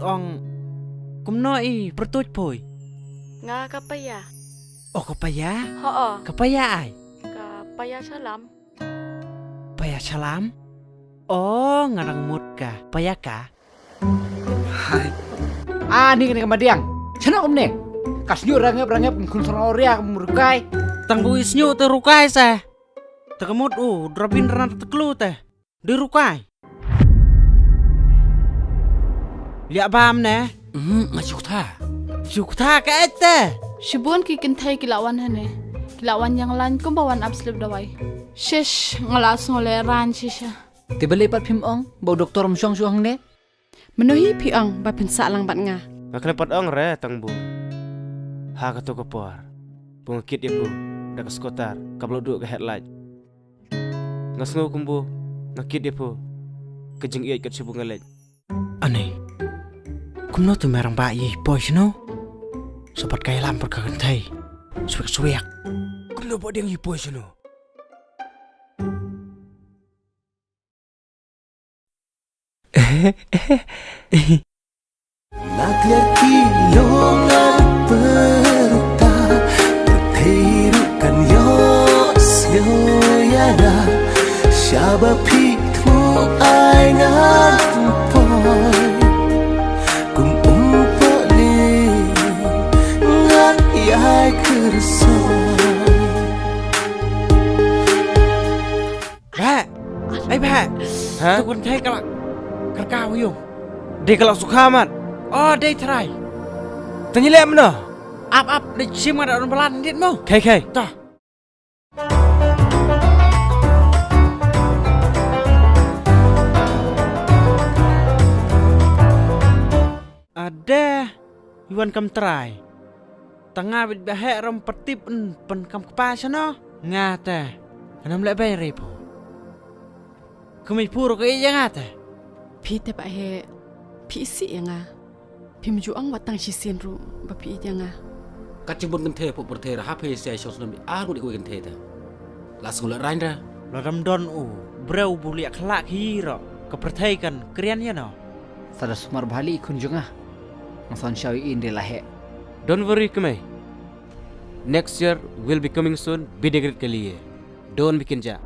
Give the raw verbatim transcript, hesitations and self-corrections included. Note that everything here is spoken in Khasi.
ong kumno i pyrtuit poi? Nga ka Paya. O ka Paya? Ho. Ka Paya ai? Ka Paya Shalam. Paya Shalam? O, nga dang mut ka Paya ka. Hai. Ah, ni kane ka madiang. Chana kumne. Ka sñiuh rangep rangep khun sora oria kum rukai. Tang bu i sñiuh te rukai sa. Te ka mut u drabin rana te klu te. Di rukai. Liak bam ne. Hmm, nga suk tha. Suk tha ka et te. Shibun ki kynthei ki la wan hane. Ki la wan yang lan kumba wan ap slip dawai. Shish, nga la sngew le ran shisha. Te balei pat phim ong ba u doktor um shong shuh hangne? Mano hi phi ong ba phin sah lang bad nga? Nga khlem pat ong re tang bu. Ha kato ka por bu nga kit ïa phu da ka scooter kaba la duh ka headlight. Nga sngew kumbu nga kit ïa phu ka jingïeit kat shu bu nga leit. Ani, kumno tu merang ba i poi shino? Sobat ka ïalam per ka kynthei. Swiak swiak. Kumno ba ding i poi shino? Na kliar ki long ngan pyrta, pyrthei ruh kan ïoh sngewsih ïa nga. Shaba phi thmu ai ngan poi, kum um pali ngan ïai kyrso. Bah. Ei bah. Ha? Tu kun thei ka la. Kerka u yung. Dei ka la sukha mat. Oh, dei trai. Tang ïa leh mano? Ap ap dei shim nga da un balan dit mo. Khei khei. Toh. Ade, i wan kam trai. Tang nga bit ba heh ram patip en pen kam kpa shano. Nga te. Anam leh bai re pho. Kemei puro ka ïa nga te. Phi te ba heh. Phi isih ïa nga. Phim ju ong wat tang shisien ruh ba phi ïeit ïa nga. Kat jingbun kynthei phuh pyrthei ra hap hei siai shong snem ar ngut ïa kawei kynthei te. La sngewleh rain ra. La dam don u briew bu liak khlak hi ro ka pyrthei kan krian ïa no. Sa da sumar bha li khun jong nga. Nga son shaw in de la heh. Don't worry kmei. Next year will be coming soon. Bidegrit ke liye. Don't bikin ja.